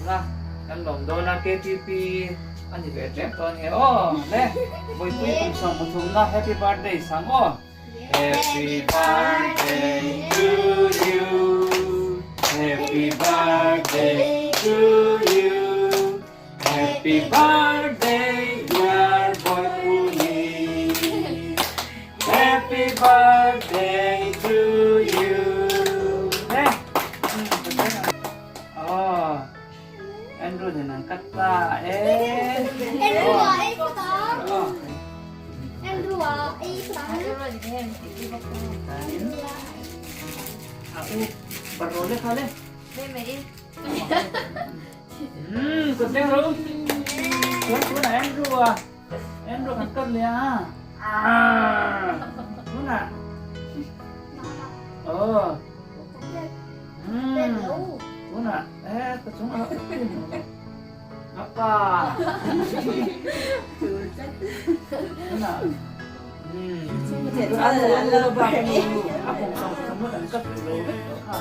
na kan lawm dawn a KTP a ni ve tlem tawh a ni aw le Bawihpui kum 33 na happy birthday sang aw Happy birthday to you Happy birthday to you Happy birthday dear Bawihpui Happy birthday to you Le Aw Andrew nen an cut ta e Andrew a ei phawt a Andrew a ei phawt a A u barro le kha le Umm kut leng ro Chuan tunah Andrew a Andrew kan cut leh a Tunah Aw Umm tunah e ka chung a Apa Tunah Umm A kum 33 an cut lo vek tawh kha.